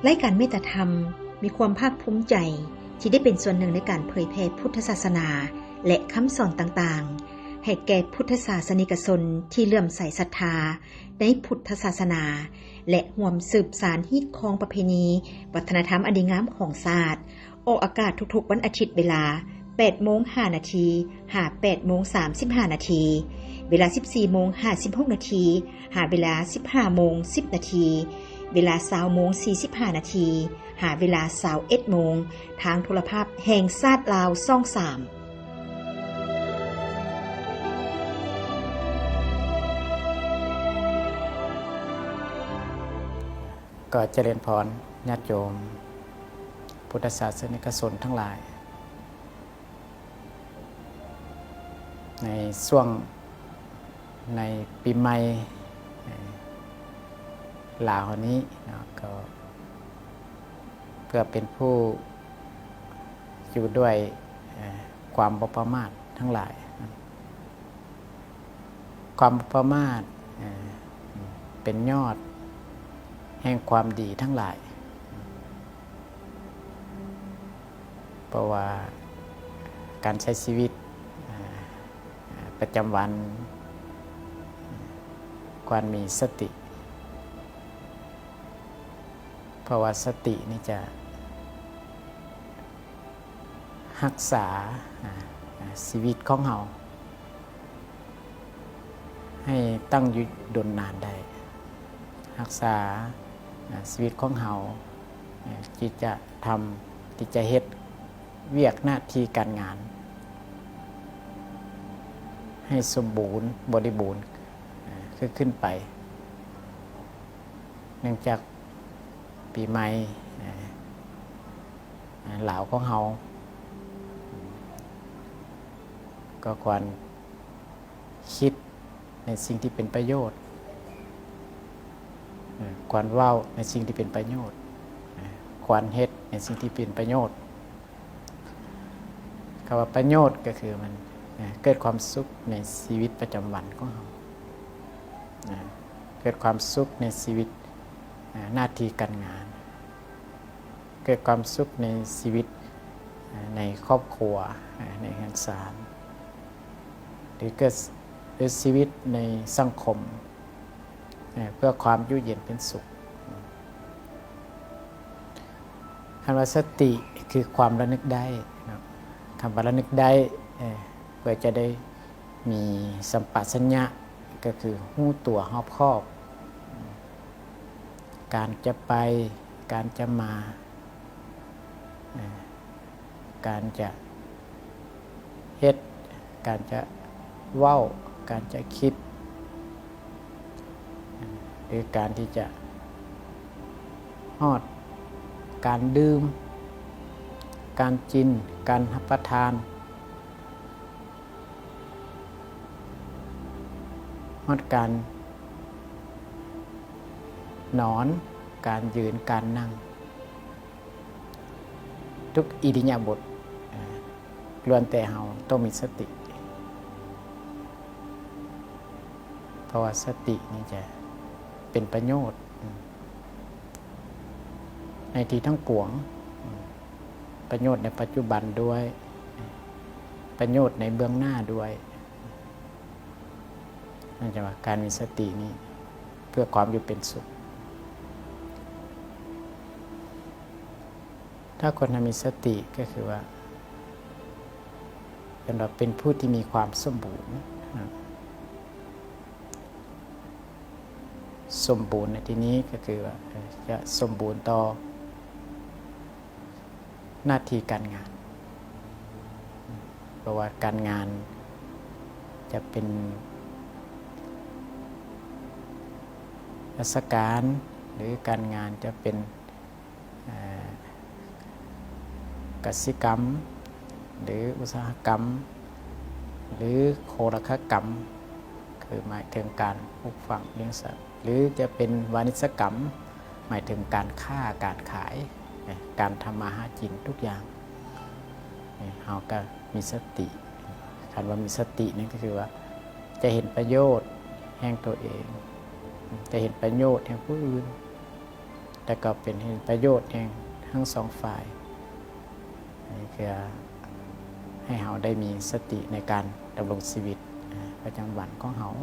ລາຍການເມດຕາທຳ ມີຄວາມພາກພູມໃຈທີ່ໄດ້ເປັນສ່ວນໜຶ່ງໃນການເຜີຍແຜ່ພຸດທະສາສະໜາ ແລະ ຄຳສອນຕ່າງໆ ໃຫ້ແກ່ພຸດທະສາສະນິກະຊົນທີ່ເຫຼື້ອມໃສສັດທາໃນພຸດທະສາສະໜາ ແລະ ຮ່ວມສືບສານຮີດຄອງປະເພນີ ວັດທະນະທຳອັນດີງາມຂອງຊາດ. ອອກອາກາດທຸກໆວັນອາທິດເວລາແປດໂມງຫ້ານາທີ ຫາແປດໂມງສາມສິບຫ້ານາທີ, ເວລາສິບສີ່ໂມງຫ້າສິບຫົກນາທີ ຫາເວລາສິບຫ້າໂມງສິບນາທີ, ເວລາຊາວໂມງສີ່ສິບຫ້ານາທີ ຫາເວລາຊາວເອັດໂມງ ທາງໂທລະພາບແຫ່ງຊາດລາວ ຊ່ອງສາມ. ກໍຈະເລີນພອນຍາດໂຍມ ພຸດທະສາສະນິກະຊົນທັງຫຼາຍ, ໃນຊ່ວງ ໃນປີໃໝ່ ເອີ ລາວເຮົານີ້ເນາະ, ກໍເພື່ອເປັນຜູ້ຢູ່ດ້ວຍ ເອີ ຄວາມບໍ່ປະໝາດທັງຫຼາຍ. ຄວາມບໍ່ປະໝາດ ເອີ ເປັນຍອດແຫ່ງຄວາມດີທັງຫຼາຍ, ເພາະວ່າການໃຊ້ຊີວິດ ເອີ ປະຈຳວັນ ຄວນມີສະຕິ, ເພາະວ່າສະຕິນີ້ຈະ ຮັກສາ ອາ ອາ ຊີວິດຂອງເຮົາໃຫ້ຕັ້ງຢູ່ດົນນານໄດ້, ຮັກສາ ອາ ຊີວິດຂອງເຮົາ ອາ ທີ່ຈະທຳ ທີ່ຈະເຮັດວຽກໜ້າທີ່ການງານໃຫ້ສົມບູນບໍລິບູນ ອາ ຄືຂຶ້ນໄປ. ເນື່ອງຈາກປີໃໝ່ ເອີ ລາວຂອງເຮົາ ກໍຄວນຄິດໃນສິ່ງທີ່ເປັນປະໂຫຍດ, ເອີ ຄວນເວົ້າໃນສິ່ງທີ່ເປັນປະໂຫຍດ, ເອີ ຄວນເຮັດໃນສິ່ງທີ່ເປັນປະໂຫຍດ. ຄຳວ່າປະໂຫຍດກໍຄືມັນ ເອີ ເກີດຄວາມສຸກໃນຊີວິດປະຈຳວັນຂອງເຮົາ, ເອີ ເກີດຄວາມສຸກໃນຊີວິດ ເອີ ໜ້າທີ່ການງານ, ເກີດຄວາມສຸກໃນຊີວິດ ເອີ ໃນຄອບຄົວ ເອີ ໃນເຮືອນຊານ ຫຼື ເກີດ ເກີດຊີວິດໃນສັງຄົມ ເອີ ເພື່ອຄວາມຢູ່ເຢັນເປັນສຸກ. ຄຳວ່າສະຕິຄືຄວາມລະນຶກໄດ້ເນາະ, ຄຳວ່າລະນຶກໄດ້ ເອີ ເພື່ອຈະໄດ້ມີສຳປະສັນຍະ ກໍຄືຮູ້ຕົວຮອບຄອບ ການຈະໄປ ການຈະມາ ເອີ ການຈະເຮັດ ການຈະເວົ້າ ການຈະຄິດ ຫຼື ການທີ່ຈະຮອດ ການດື່ມ ການກິນ ການຮັບປະທານ ຮອດການນອນ ການຢືນ ການນັ່ງ ທຸກອິລິຍາບົດ ເອີ ລ້ວນແຕ່ເຮົາຕ້ອງມີສະຕິ ເພາະວ່າສະຕິນີ້ຈະເປັນປະໂຫຍດ ເອີ ໃນທີ່ທັງປວງ ເອີ ປະໂຫຍດໃນປັດຈຸບັນດ້ວຍ ປະໂຫຍດໃນເບື້ອງໜ້າດ້ວຍ. ນັ້ນຈະວ່າການມີສະຕິນີ້ເພື່ອຄວາມຢູ່ເປັນສຸກ. ຖ້າຄົນທີ່ມີສະຕິກໍຄືວ່າ ເປັນວ່າເປັນຜູ້ທີ່ມີຄວາມສົມບູນນະ. ສົມບູນໃນທີ່ນີ້ກໍຄືວ່າ ເອີ ຈະສົມບູນຕໍ່ ໜ້າທີ່ການງານ ເພາະວ່າການງານຈະເປັນລາຊະການ ຫຼື ການງານຈະເປັນ ເອີ ກະສິກຳ ຫຼື ອຸດສາຫະກຳ ຫຼື ໂທລະຄະກຳ ຄືໝາຍເຖິງການປູກຝັງລ້ຽງສັດ ຫຼື ຈະເປັນວານິດສະກຳ ໝາຍເຖິງການຄ້າການຂາຍ ການທຳມາຫາກິນທຸກຢ່າງ ເຮົາກໍມີສະຕິ. ຄັນວ່າມີສະຕິນັ້ນກໍຄືວ່າ ຈະເຫັນປະໂຫຍດແຫ່ງຕົວເອງ, ຈະເຫັນປະໂຫຍດແຫ່ງຜູ້ອື່ນ, ຈ ແລະກໍເປັນເຮັດປະໂຫຍດແຮງທັງສອງຝ່າຍ. ນີ້ຄືໃຫ້ເຮົາໄດ້ມີສະຕິໃນການດຳລົງຊີວິດປະຈຳວັນຂອງເຮົາ.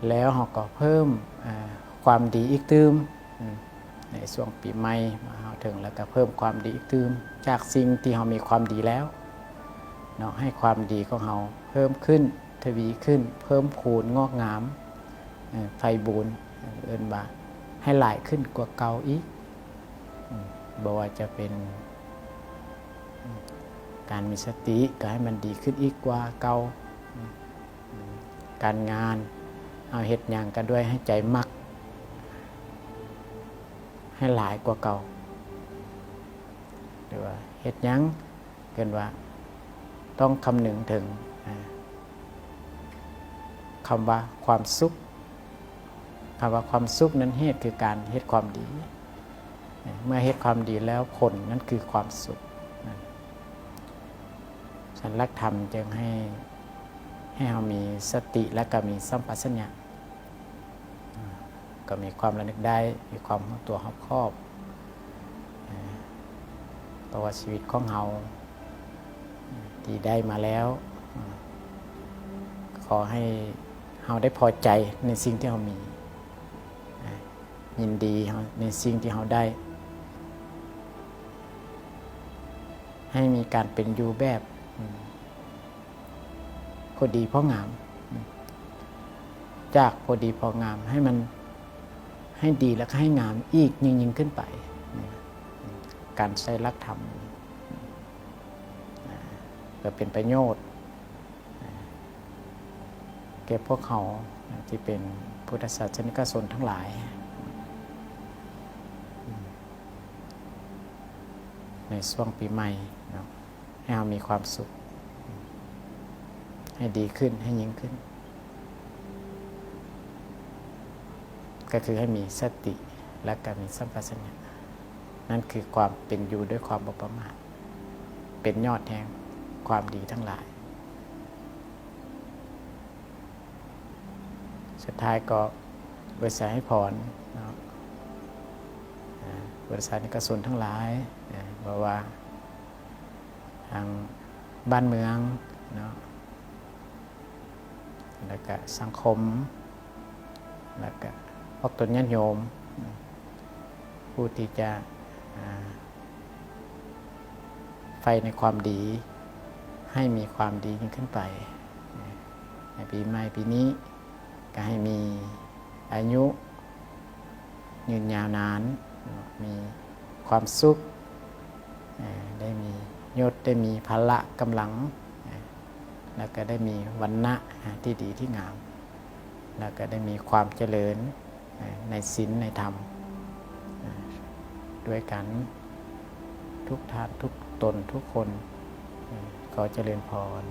ແລ້ວເຮົາກໍເພີ່ມ ເອີ່ ຄວາມດີອີກຕື່ມ ອືມ ໃນຊ່ວງປີໃໝ່ມາເຮົາເຖິງ ແລ້ວກໍເພີ່ມຄວາມດີອີກຕື່ມ ຈາກສິ່ງທີ່ເຮົາມີຄວາມດີແລ້ວເນາະ ໃຫ້ຄວາມດີຂອງເຮົາເພີ່ມຂຶ້ນ ທະວີຂຶ້ນ ເພີ່ມພູນ ງອກງາມ ເອີ່ ໄພບູນ ເອີ້ນວ່າໃຫ້ຫຼາຍຂຶ້ນກວ່າເກົ່າອີກ. ອືມ ບໍ່ວ່າຈະເປັນ ອືມ ການມີສະຕິກໍໃຫ້ມັນດີຂຶ້ນອີກກວ່າເກົ່າ. ອືມ ການງານ ເຮົາເຮັດຫຍັງກໍດ້ວຍໃຫ້ໃຈມັກ ໃຫ້ຫຼາຍກວ່າເກົ່າ ຫຼືວ່າເຮັດຫຍັງ ເອີ້ນວ່າຕ້ອງຄຳນຶງເຖິງ ອາ ຄຳວ່າຄວາມສຸກ. ຄຳວ່າຄວາມສຸກນັ້ນ ເຫດຄືການເຮັດຄວາມດີ. ເມື່ອເຮັດຄວາມດີແລ້ວ ຜົນນັ້ນຄືຄວາມສຸກ. ສະນັ້ນ ຫຼັກທຳຈຶ່ງໃຫ້ ໃຫ້ເຮົາມີສະຕິ ແລະກໍມີສຳປະສັນຍະ ກໍມີຄວາມລະນຶກໄດ້ ມີຄວາມຮູ້ຕົວຮອບຄອບ ເອີ່ ເພາະວ່າຊີວິດຂອງເຮົາທີ່ໄດ້ມາແລ້ວ ເອີ່ ຂໍໃຫ້ເຮົາໄດ້ພໍໃຈໃນສິ່ງທີ່ເຮົາມີ ເອີ່ ຍິນດີໃນສິ່ງທີ່ເຮົາໄດ້ ໃຫ້ມີການເປັນຢູ່ແບບ ເອີ່ ພໍດີພໍງາມ ຈາກພໍດີພໍງາມໃຫ້ມັນ ໃຫ້ດີ ແລ້ວກໍໃຫ້ງາມອີກຍິ່ງໆຂຶ້ນໄປ. ການໃຊ້ຫຼັກທຳ ເພື່ອເປັນປະໂຫຍດ ແກ່ພວກເຮົາທີ່ເປັນພຸດທະສາສະນິກະຊົນທັງຫຼາຍ ໃນຊ່ວງປີໃໝ່ເນາະ ໃຫ້ເຮົາມີຄວາມສຸກ ໃຫ້ດີຂຶ້ນ ໃຫ້ຍິ່ງຂຶ້ນ ກໍຄືໃຫ້ມີສະຕິ ແລະກໍມີສຳປະສັນຍະ. ນັ້ນຄືຄວາມເປັນຢູ່ດ້ວຍຄວາມບໍ່ປະໝາດ ເປັນຍອດແຫ່ງຄວາມດີທັງຫຼາຍ. ສຸດທ້າຍກໍອວຍໄຊໃຫ້ພອນເນາະ ອາ ພຸດທະສາສະນິກະຊົນທັງຫຼາຍ ອາ ບໍ່ວ່າທາງບ້ານເມືອງເນາະ ແລ້ວກະສັງຄົມ ແລ້ວກະພວກຕົນຍາດໂຍມ ຜູ້ທີ່ຈະ ອາ ໃຝ່ໃນຄວາມດີ ໃຫ້ມີຄວາມດີຍິ່ງຂຶ້ນໄປ ໃນປີໃໝ່ປີນີ້ ກໍໃຫ້ມີອາຍຸຍືນຍາວນານ ມີຄວາມສຸກ ເອີ່ ໄດ້ມີຍົດ ໄດ້ມີພະລະກຳລັງ ເອີ່ ແລ້ວກໍໄດ້ມີວັນນະ ເອີ່ ທີ່ດີທີ່ງາມ ແລ້ວກໍໄດ້ມີຄວາມຈະເລີນ ໃນສິນໃນທຳ ດ້ວຍກັນທຸກທ່ານ ທຸກຕົນ ທຸກຄົນ ຂໍຈະເລີນພອນ.